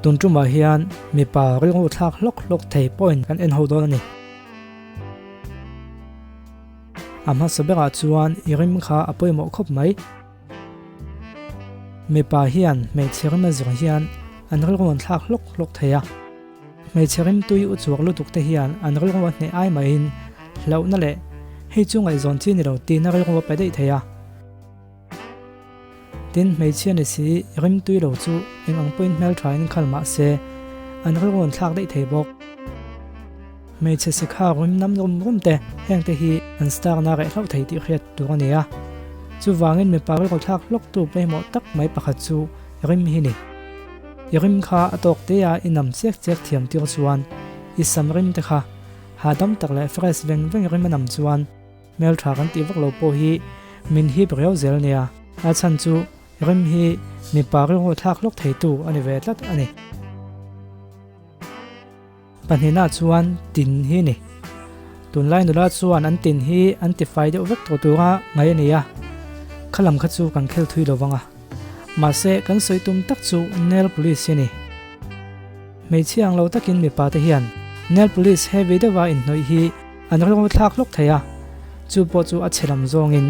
Tun tumah hian mipa rilru thlak hlawk hlawk thei point kan en ho dawn a ni. A hmasa berah chuan i rim kha a pawimawh khawp mai. Mipa hian hmeichhe rim a zir hian an rilru an thlak hlawk hlawk thei a. Hmeichhe rimtui u chhuak lutuk te hian an rilru a hneh ai mahin hlauhna leh hei chu ngaihzawn chi ni lo tihna rilru a pe daih thei a. Tin, hmeichhia ni si rimtui lo chu eng ang pawhin hmeltha in khal mah se an rilru an thlak daih thei bawk. Hmeichhe sikha rim nam rum rum te heng te hi an star na reh hlauh thei tih hriat tur a ni a. Chuvangin mipa rilru thlak hlawktu pawimawh tak mai pakhat chu rim hi ni. I rim kha a tawk te a i nam chiak chiak thiam tir chuan i sam rim te kha hahdam tak leh fresh veng veng rim a nam chuan hmeltha kan tih vak lo pawh hi min hip riau zel nia. A chhan chu rim hi mipa rilru thlak hlawk theitu a ni ve tlat a ni. Pahnihna chuan tin hi a ni. Tunlai nula chuan an tin hi an tifai deuh vek tawh tura ngaih a ni a, kha lam kha chu kan khel thui lo vang a. Mahse, kan sawi tum tak chu nail polish hi a ni. Hmeichhia ang lo takin mipa te hian nail polish heavy deuha inhnawih hi an rilru thlak hlawk thei a, chu pawh chu a chhe lam zawngin.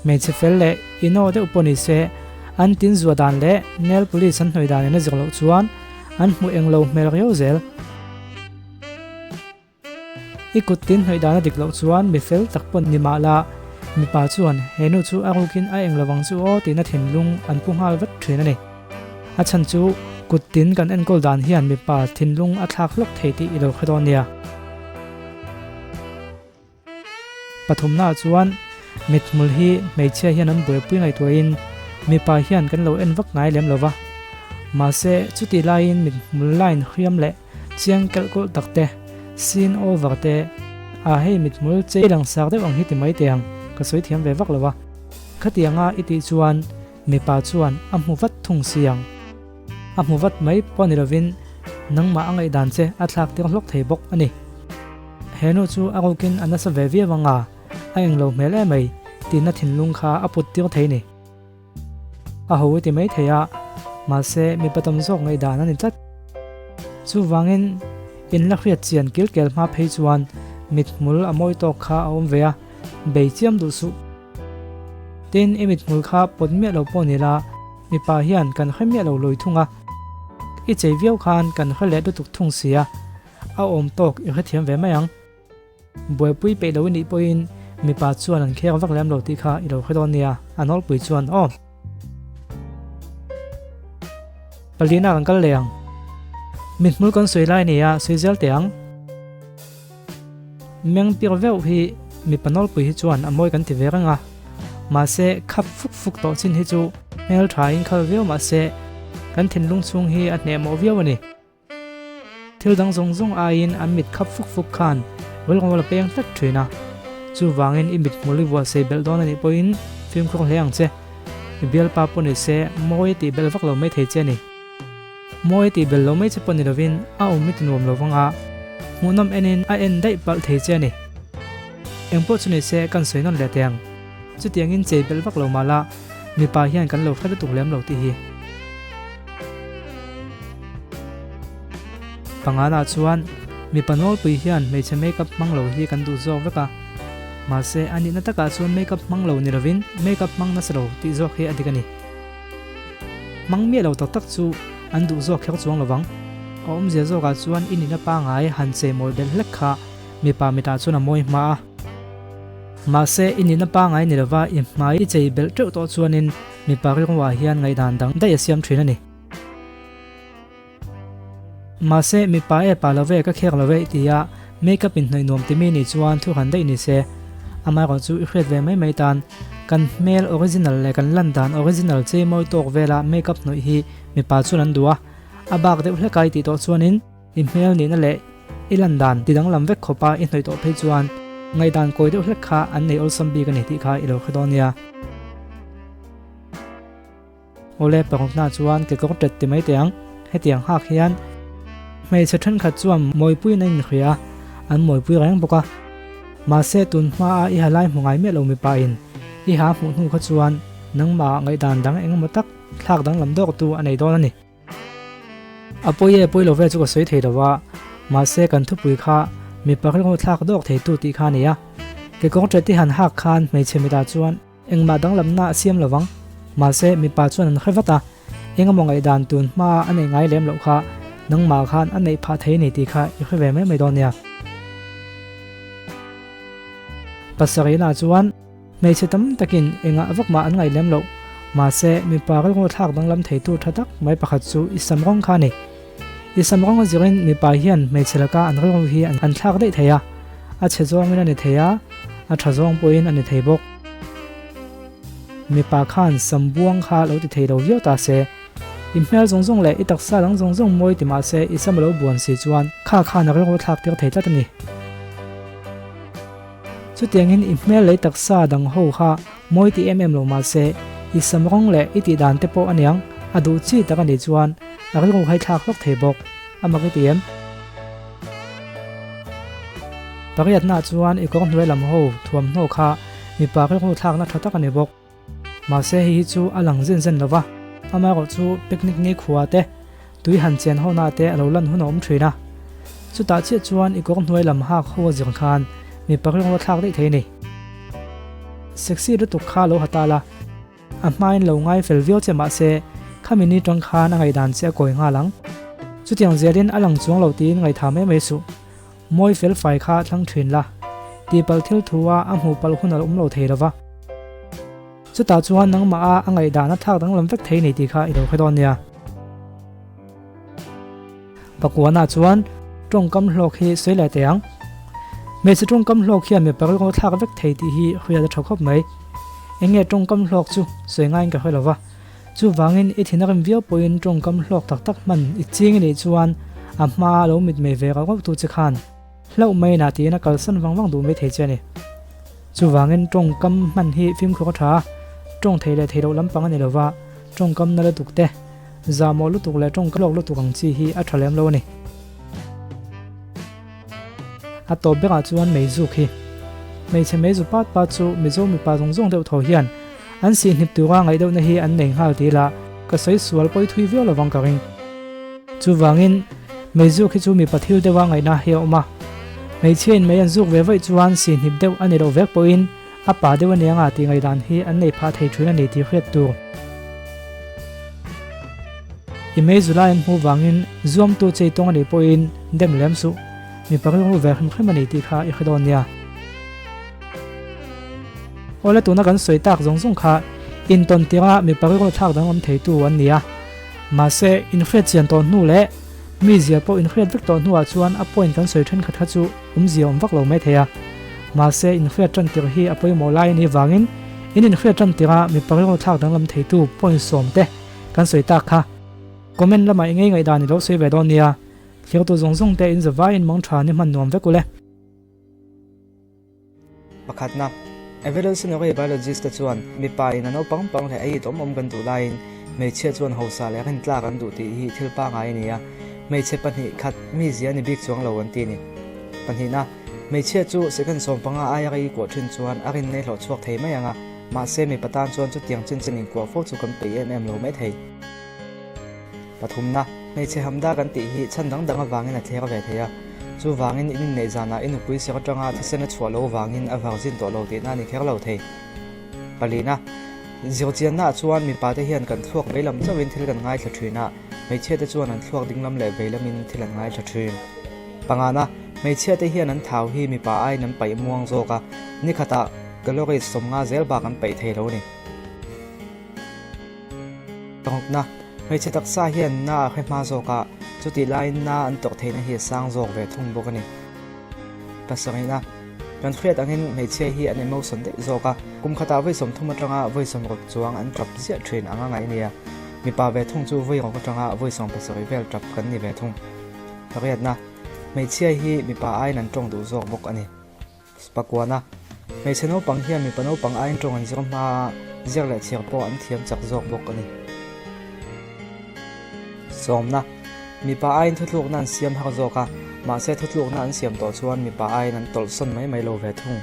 Hmeichhe fel leh ino deuh pawh ni se, an tin zuah dan leh nail polish an hnawih dan in a zir loh chuan an hmuh eng lo hmel riau zel. I kut tin hnawih dan a dik loh chuan mi fel tak pawh ni mah la, mipa chuan he nu chu a rukin a eng lovang chu aw tihna thinlung an pu nghal vat thin a ni. A chhan chu kut tin kan enkawl dan hian mipa thinlung a thlak hlawk thei tih i lo hre dawn nia. Pathumnaah chuan mithmul hi hmeichhia hian an buaipui ngaihtuahin mipa hian kan lo en vak ngai lem lo va. Mahse, chutih laiin mithmul line hriam leh chiang kelh kawlh tak te, sin over te, a hei mithmul chei langsar deuh ang hi ti mai teh ang, ka sawi thiam ve vak lo va. Khatianga i tih chuan mipa chuan a hmu vat thung si ang. A hmu vat mai pawh ni lovin nangmah a ngaihdan che a thlak tir hlawk thei bawk a ni. He nu chu a rukin a nasa ve viau anga a englo hmel em mai tihna thinlung kha a put tir thei ni. A ho i ti mai thei a, mahse mipa tam zawk ngaihdan a ni tlat. Chuvangin in la hriat chian kil kel hma phei chuan mithmul a mawi tawk kha a awm ve a, bei chiam duh suh. Tin, i mithmul kha pawt miah lo pawh ni la, mipa hian kan hre miah lo lawi thung a, i chei viau khan kan hre leh lutuk thung si a, a awm tawk i hrethiam ve mai ang. Buaipui peih lo i nih pawhin mipa chuan an khek vak lem lo tih kha i lo hre dawn nia, a nawlpui chuan aw. Palina kan kal leh ang. Mithmul kan sawi lai nia, sawi zel teh ang. Meng pir veuh hi mipa nawlpui hi chuan a mawi kan ti ve reng a, mahse khap fuk fuk tawh chin hi chu hmel tha in khal viau mahse kan thinlung chhung hi a hnehmawh viau a ni. Thil dang zawng zawng aiin an mit khap fuk fuk khan rilru a peng tlat thin a, chuvangin i mit hmul i vuah sei belh dawn a nih pawhin fimkhur hle ang che. I bialpa pawh ni se mawi tih belh vak lo mai thei che a ni. Mawi tih belh lo mai che pawh ni lovin a awm i ti nuam lo vang a, hmuhnawm enin a en daih palh thei che a ni. Engpawh chu ni se kan sawi nawn leh teh ang. Chutiangin chei belh vak lo mah la, mipa hian kan lo hre lutuk lem lo tih hi. Pangana chuan mipa nawlpui hian hmeichhe makeup hmang lo hi kan duh zawk vek a, mahse a nihna takah chuan makeup hmang lo ni lovin makeup hmang nasa lo tih zawk hi a dik a ni. Hmang miah lo tak tak chu an duh zawk kher chuang lovang. A awmzia zawkah chuan i nihna pangai han cheimawi belh hlek kha mipa mitah chuan a mawi hma a. Mahse i nihna pangai ni lova i hmai i chei belh teuh tawh chuanin mipa rilruah hian ngaihdan dang daih a siam thin a ni. Mahse, mipa e pa lo ve ka khek lo ve tia makeup in hnawih nuam timi nih chuan thu han daih ni se. Amaherawh chu i hriat ve mai mai tan kan hmel original leh kan lan dan original chei mawi tawk vela makeup hnawih hi mipa chuan an duh a, a bak deuh hlek a i tih tawh chuanin i hmel nihna leh i lan dan ti danglam vek khawpa i hnawih tawh phei chuan ngaihdan kawi deuh hlek kha an nei awlsam bik a ni tih kha i lo hre dawn nia. Awle pakhatna chuan kekawr tet ti mai teh ang, hetiang hak hian hmeichhe thenkhat chuan mawipuiin an inhria a, an mawipui reng bawk a. Mahse tun hmaa i ha lai hmu ngai miah lo mipa in i ha hmuh hnu kha chuan nangmah ngaihdan dang engemaw tak thlak danglam dawk tu a nei dawn a ni. A pawi e, pawi lo ve chu ka sawi thei lo va, mahse kan thupui kha mipa rilru thlak dawk theitu tih kha a ni a. Kekawr ṭet i han hak khan hmeichhe mitah chuan engmah danglamna a siam lo vang. Mahse mipa chuan an hre vat a, engemaw ngaihdan tun hma a neih ngai lem loh kha nangmah khan a neih phah thei a ni tih kha i hre ve mai mai dawn nia. Pasarihna chuan hmeichhe tam takin engah vak mah an ngaih lem loh. Mahse, mipa rilru thlak danglam theitu tha tak mai pakhat chu i sam rawng kha a ni. I sam rawng a zirin mipa hian hmeichhe laka an rilru hi an thlak daih thei a, a chhe zawngin a ni thei a, a tha zawng pawhin a ni thei bawk. Mipa khan sam buang kha lo ti thei lo viau ta se, i hmel zawng zawng leh i taksa dang zawng zawng mawi ti mah se i sam a lo buan si chuan kha khan a rilru thlak tir thei tlat a ni. Chutiangin i hmel lei taksa dang ho kha mawi ti em em lo mah se i sam rawng leh i tih dan te pawh a niang, a duh chi tak a nih chuan a rilru hai thlak hlawk thei bawk, a mak i ti em? Pariatna chuan i kawr hnuai lam ho thuamhnaw kha mipa rilru thlakna tha tak a ni bawk. Mahse hei hi chu a lang zen zen lo va, amaherawh chu picnic ni khua te, tui han chen ho na te a lo lan hun a awm thin a. Chutah chiah chuan i kawr hnuai lam hak ho a zir khan mipa rilru a thlak daih thei a ni. Sexy lutuk kha lo ha ta la, a hmain lo ngai fel viau che mahse khami ni tang khan a ngaihdan che a kawi nghal ang. Chutiang zelin a lang chuang lo tiin ngaihthah mai mai suh. Mawi fel fai kha thlang thin la, tihpalh thil thu a a hmuh palh hun a awm lo thei lo va. Chutah chuan nangmah a a ngaihdan a thlak danglam vek thei nei tih kha i lo hre dawn nia. Pakuana chuan tawngkam hlawk hi sawi leh teh ang. Hmeichhe tawngkam hlawk hian mipa rilru thlak vek thei tih hi hriat a tha khawp mai. Eng nge tawngkam hlawk chu sawi ngaiin ka hre lo va. Chuvangin i thin a rem viau pawhin tawngkam hlawk tak tak hman i ching i nih chuan a hma lo mitmei ve rauh rauh tu che khan hlauh mai inah tiin a kalsan vang vang duh mai thei che a ni. Chuvangin tawngkam hman hi fimkhur a tha a, tawng thei leh thei loh lampang a ni lova, tawngkam na lutuk te, zahmawh lutuk leh tawngkam hlawk lutuk ang chi hi a tha lem lo a ni. A tawp berah chuan meizuk hi. Hmeichhe meizu pat pat chu Mizo mipa zawng zawng deuh tho hian an sihhnip tura ngaih deuhna hi an nei nghal ti ila ka sawi sual pawi thui viau lovang ka ring. Chuvangin meizuk hi chu mipa thil deuha ngaihna hi a awm a. Hmeichhiain mei an zuk ve vaih chuan sihhnip deuh a ni loh vek pawhin a pa deuh anianga tih ngaihdan hi an nei phah thei thin a ni tih hriat tur. I mei zu lai an hmuh vangin zuamtu chei tawng a nih pawhin dem lem suh. Mipa rilru ve hrim hrim a ni tih kha i hre dawn nia. Awle tuna kan sawi tak zawng zawng kha intawn tirah mipa rilru thlak danglam theitu an ni a. Mahse, inhriat chian tawh hnu leh mi zia pawh inhriat vek tawh hnuah chuan a point kan sawi thenkhat kha chu awmzia awm vak lo mai thei a. Mahse, inhriat tan tirh hi a pawimawh lai a nih vangin in inhriat tan tirah mipa rilru thlak danglam theitu point sawm te kan sawi tak kha. Comment lamah i ngei ngaihdan i lo sawi ve dawn nia. Thirtu zawng zawng te in zavaiin mang tha ni hman nuam vek ule. Pakhatna, Evolutionary biologist te chuan mipa in a naupang pang leh a it awm awm kan duh laiin hmeichhia chuan hausa leh rintlak an duh tih hi thil pangai a ni a, hmeichhe pahnih khat mizia ni bik chuang lo an ti a ni. Pahnihna, Hmeichhia chu second 15 aia rei kuah thin chuan a rinna i hlawh chhuak thei mai ang a, mahse mipa tan chuan chutiang chin chin inkuah fo chu kan peih em em lo mai thei. Pathumna, hmeichhe hamda kan tih hi chhan dang dang avangin a thler ve thei a. Chuvangin in inneih zanah i nupui ser atanga thisen a chhuah lo vangin a virgin tawh lo tihna a ni kher lo thei. Palina, zirchiannaah chuan mipate hian kan thluak veilam chauhin thil kan ngaithla thin a, hmeichhiate chuan an thluak dinglam leh veilamin thil an ngaithla thin. Pangana, hmeichhiate hian an thau hi mipa aiin an paih muang zawk a, nikhatah calories 50 zel bak an paih thei lo a ni. Tawngna, Hmeichhe taksa hian na a hre hma zawk a, chutih laiin na an tawrh theihna hi a sang zawk ve thung bawk a ni. Pasarihna, Kan hriat angin hmeichhia hi an emotion daih zawk a, kum khatah vawi 30 atanga vawi 60 chuang an tap ziah thin ang a ngaih nia. Mipa ve thung chu vawi rawk atanga vawi 70 vel tap kan ni ve thung. Pariatna, Hmeichhia hi mipa aiin an tawng duh zawk bawk a ni. Pakuana, Hmeichhe naupang hian mipa naupang aiin tawng an zir hma a, ziak leh chhiar pawh an thiam chak zawk bawk a ni. Sawmna, Mipa aiin thuthlukna an siam har zawk a, mahse thuthlukna an siam tawh chuan mipa aiin an tawlhsawn mai mai lo ve thung.